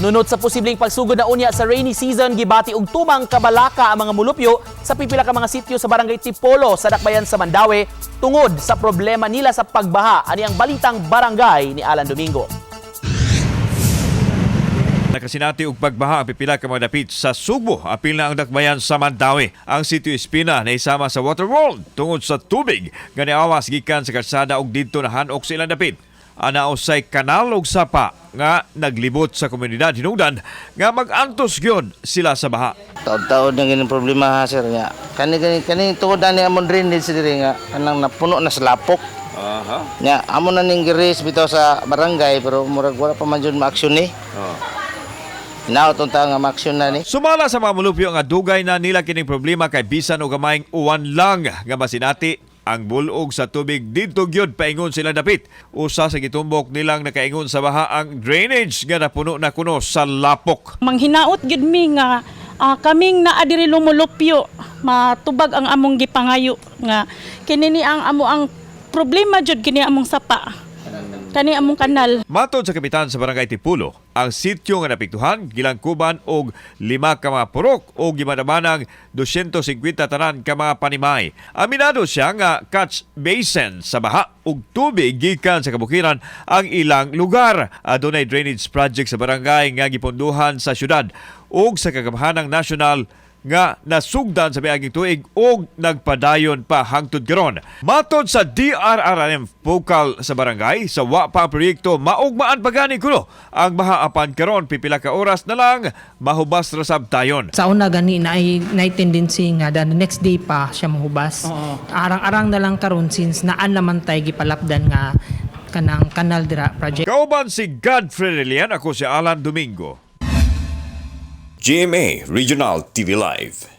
Nunot sa posibleng pagsugod na unya sa rainy season, gibati og tumang kabalaka ang mga mulupyo sa pipila ka mga sityo sa Barangay Tipolo sa Dakbayan sa Mandaue tungod sa problema nila sa pagbaha. Ani ang Balitang Barangay ni Alan Domingo. Nakasinati og pagbaha ang pipila ka mga dapit sa Sugbo, apil na ang Dakbayan sa Mandaue. Ang Sitio Espina naisama sa Waterworld tungod sa tubig nga niawas gikan sa kalsada og didto nahanok sa ilang dapit. Ana usay kanal og sapa nga naglibot sa komunidad, hinungdan nga mag-antos gyud sila sa baha. Taon-taon na ganyan problema ha, sir, nga. Kani kani kani tungod ani amon drainage diri nga kanang napuno na sa lapok. Nya amo na ning giris bitaw sa barangay, pero murag wala pa man jud ma-action ni. Hinaot unta nga ma-action na ni. Sumala sa mga mulupyo nga dugay na nila kining problema kay bisan og gamayng uwan lang nga masinati ang bulog sa tubig didto gyud paingon sila dapit. Usa sa gitumbok nilang nakaingon sa baha, ang drainage nga napuno na kuno sa lapok. Manghinaot gyud mi nga kaming naa diri lumulupyo, matubag ang among gipangayo nga kini ni ang amo ang problema jud, kini among sapa, kani among kanal. Matod sa kapitan sa Barangay Tipulo, ang sityo nga napiktuhan gilangkuban og 5 ka mga purok o gimadamanang 250 tanan ka mga panimay. Aminado siya nga catch basin sa baha ug tubig gikan sa kabukiran ang ilang lugar. Adunay drainage project sa barangay nga gipondohan sa syudad ug sa kagamhanang nasyonal nga nasugdan sa miaging tuig ug nagpadayon pa hangtod karon. Matod sa DRRM focal sa barangay, sa wa pa ang proyekto, maugmaan pa gani kuno ang baha, apan karon pipila ka oras na lang mahubas ra sab tayon. Sa una gani na tendency nga the next day pa siya mahubas. Arang-arang na lang karon since naan naman tay gipalapdan nga kanang kanal dira project. Kauban si Godfrey Relian, ako si Alan Domingo. GMA Regional TV Live.